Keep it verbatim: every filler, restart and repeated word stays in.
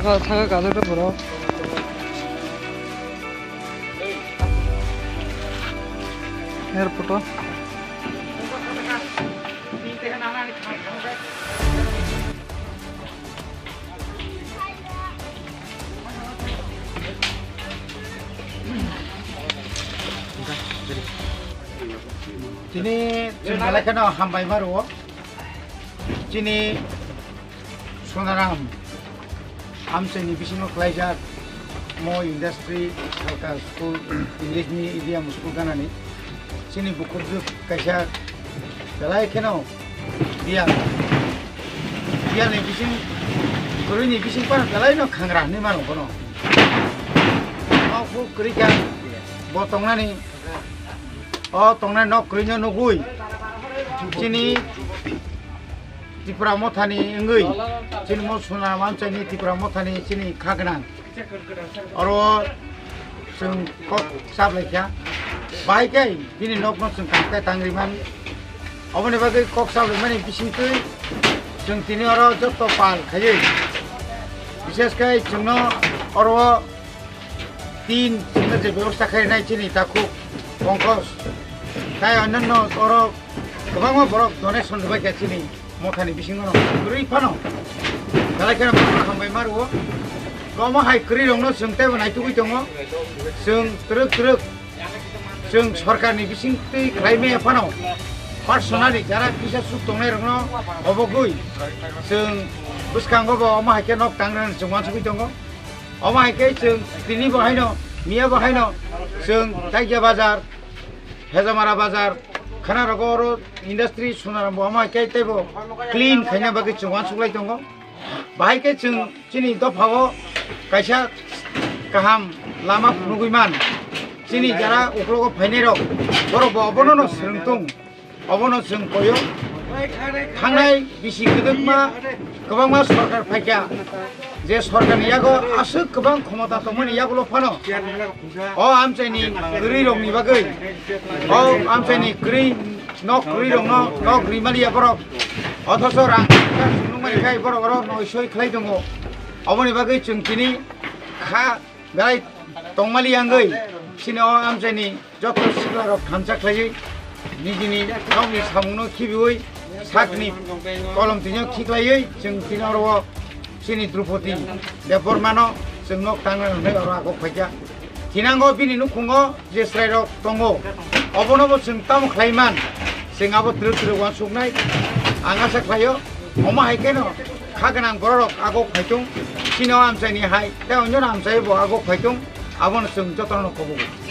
Saka kajak ta borok. Airport o. Tini chwng belai kheno hambai ma rwo. Chini Sonaram amchaini bisingo khlaijak mo industry salka school, English medium school ganani. Chini bukhukjwk kaisa belai kheno biyal, biyalni bising, kwrwini bising phano belaino khangra hinwi mano bono. Nokbo kwrwi kha bo tongnani, o tongnai nok kwrwino nugwi chini Tipra Mothani wngwi, chini mo Sonaram amchaini Tipra Mothani chini kha gwnang. Oro chwng kok sablai kha. Bahai khe bini nokno chwng tang khe tang ri man. Oboni bagwi kok sablai mani bisingtwi chwng tini oro jotto pal khaiwi. Bishesh khe chwngno oro tin chwngno je bebosta khainai chini takhuk Pankaj. Tai onyanno oro kwbangma borok donation rwbai kha chini mothani bisingo no kwrwi phano. Belai kheno bono hambai ma rwo. Omo hai kwrwi rokno chwng teibo naitugwi tongo. Chwng twrwk twrwk chwng sorkarni bisingtwi khlai maya phano personally jara kisa suk tongnai rokno obogwi chwng bwskango bo omo hai khe nok tangrani chwng uansugwi tongo. Omo hai khe chwng tini bo haino, miya bo haino, chwng Daigya bazar, Hejamara bazar, khana rogo oro industry Sonaram bo omo hai khe teibo clean khaina bagwi chwng uansuk lai tongo. Bahai khe chwng chini dopha o kaisa kaham lama phunugwi man. Chini jara uklogo phainai rok, borok bo obono no swrwng tong. Obono chwng koyo. Thangnai bisi kwdwkma kwbangma sorkar phaikha, je sorkarni yago aswk kwbang khomota tongmani yagulo phano o amchaini kwrwi rokni bagwi, o amchaini kwrwi nok kwrwi rokno nok rimaliya borok, othocho rang nukmani khai borok oro noisoi khlai tongo. Oboni bagwi chwng tini kha belai tongmali yangwi chini o amchaini joto siklarok thansa khlaiwi nijini nokni samungno khibiwi sakni kolom tino khiklaiwi chwng tini oro o chini Drupadi Debbarmano chwng nok tangna hwnwi oro agok phaikha. Thinango bini nukhungo je chwrairok tongo, obono bo chwng tamo khlai man, chwng abo twrwk twrwk uansuknai ang asa khlaio. Omo hai kheno kha gwnang bororok agok phaitung, chini o amchaini hai tei onyono amchai bo agok phaitung, abono chwng jotono kobogo.